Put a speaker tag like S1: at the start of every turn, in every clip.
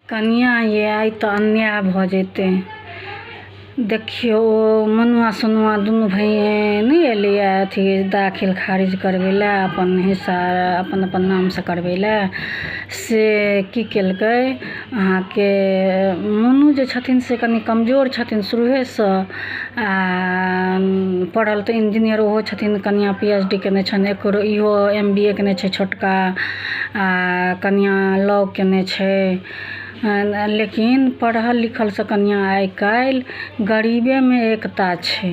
S1: कनिआँ यै आइ तऽ अन्याय भऽ जेतै। देखियौ ओ मनुआ सोनुआ दुनू भाय नहि एलैए अथी दाखिल खारिज करबै लए, अपन हिस्सा अपन अपन नामसँ करबै लए, से की केलकै अहाँके मोनू जे छथिन से कनि कमजोर छथिन शुरुएसँ, आ पढ़ल तऽ इंजीनियर ओहो छथिन, कनिआँ पी एच डी केने छनि, एकरो इहो एम बी ए केने छै छोटका, आ कनिआँ लॉ केने छै। लेकिन पढ़ल लिखलसँ कनिआँ आइ काल्हि गरीबेमे एकता छै।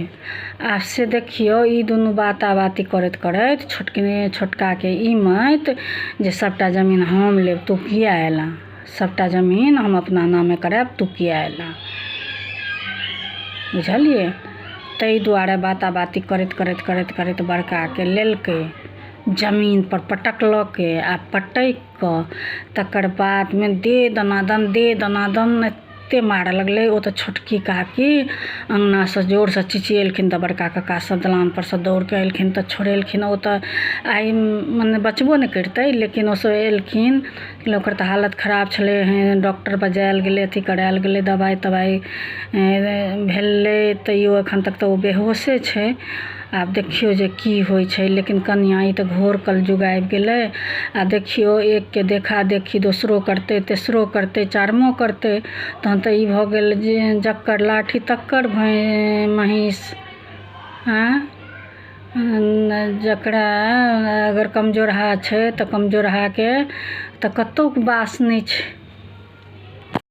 S1: आ से देखियौ ई दुनू बाता बाती करैत करैत छोटकी छोटकाके ई मति जे सभटा जमीन हम लेब, तू किया अयलह, सभटा जमीन हम अपना नामे करायब, तू किया अयलह, बुझलियै? ताहि दुआरे बाता बाती करैत करैत करैत करैत बड़काके लेलकै, जमीनपर पटकलकै आ पटकि कऽ तकर बादमे दे दनादन दे दनादन एते मारऽ लगलै। ओ तऽ छोटकी काकी अङ्गनासँ जोरसँ चिचियेलखिन तऽ बड़का कक्का सब दलानपर सँ दौड़के एलखिन तऽ छोड़ेलखिन। ओ तऽ आइ मने बचबो नहि करितै, लेकिन ओ सब एलखिन, ओकर तऽ हालत खराब छलै हँ, डॉक्टर बजायल गेलै, अथी करायल गेलै, दबाइ तबाइ भेलै, तैयो एखन तक तऽ ओ बेहोशे छै। आब देखियौ जे की होइ छै। लेकिन कनिआँ ई तऽ घोर कलयुग आबि गेलै। आ देखियौ एकके देखा देखी दोसरो करतै, तेसरो करतै, चारिमो करतै, तहन तऽ ई भऽ गेल जे जकर लाठी तकर महीँस। आँय जकरा अगर कमजोरहा छै तऽ कमजोरहाके तऽ कतहु बास नहि छै।